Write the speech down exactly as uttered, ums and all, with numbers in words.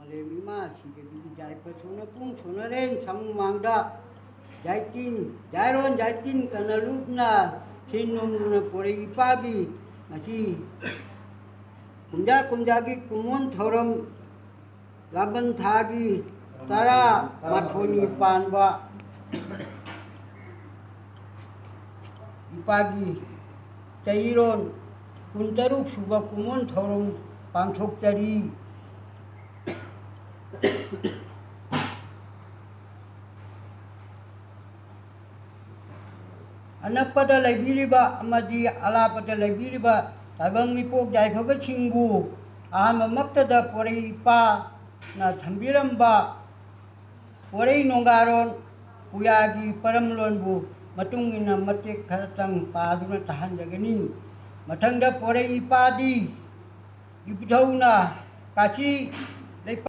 ꯂꯩꯔꯝꯃꯤ ꯃꯥ ꯁꯤꯗꯗꯤ ꯌꯥꯏꯐ ꯁꯣꯟꯅ ꯄꯨꯡ ꯁꯣꯟꯅꯔꯦꯟ ꯁꯪ ꯃꯥꯡꯗ ꯌꯥꯏꯇꯤꯟ, ꯌꯥꯏꯔꯣꯟ ꯌꯥꯏꯇꯤꯟ ꯀꯅ ꯂꯨꯞꯅ ꯁꯤꯟ ꯅꯣꯝꯗꯨꯅ ꯄꯣꯔꯩ ꯏꯄꯥꯒꯤ ꯉꯁꯤ ꯀꯨꯝꯖꯥ ꯀꯨꯝꯖꯥꯒꯤ ꯀꯨꯝꯑꯣꯟ ꯊꯧꯔꯝ ꯂꯥꯡꯕꯟ ꯊꯥꯒꯤ ꯇꯔꯥ ꯃꯥꯊꯣꯏꯅꯤ ꯄꯥꯟꯕ ꯏꯄꯥꯒꯤ ꯆꯩꯔꯣꯟ ꯀꯨꯟꯇꯔꯨꯛ ꯁꯨꯕ ꯀꯨꯝꯑꯣꯟ ꯊꯧꯔꯝ ꯄꯥꯡꯊꯣꯛꯆꯔꯤ꯫ ꯑꯅꯛꯄꯗ ꯂꯩꯕꯤꯔꯤꯕ ꯑꯃꯗꯤ ꯑꯂꯥꯞꯄꯗ ꯂꯩꯕꯤꯔꯤꯕ ꯇꯥꯏꯕꯪ ꯃꯤꯄꯣꯛ ꯌꯥꯏꯐꯕꯁꯤꯡꯕꯨ ꯑꯍꯥꯟꯕꯃꯛꯇꯗ ꯄꯣꯔꯩ ꯏꯄꯥꯅ ꯊꯝꯕꯤꯔꯝꯕ ꯄꯣꯔꯩ ꯅꯣꯡꯒꯥꯔꯣꯟ ꯄꯨꯌꯥꯒꯤ ꯄꯔꯝꯂꯣꯟꯕꯨ ꯃꯇꯨꯡ ꯏꯟꯅ ꯃꯇꯦꯛ ꯈꯔꯇꯪ ꯄꯥꯗꯨꯅ ꯇꯥꯍꯟꯖꯒꯅꯤ꯫ ꯃꯊꯪꯗ ꯄꯣꯔꯩ ꯏꯄꯥꯗꯤ ꯏꯕꯨꯙꯧꯅ ꯀꯥꯁꯤ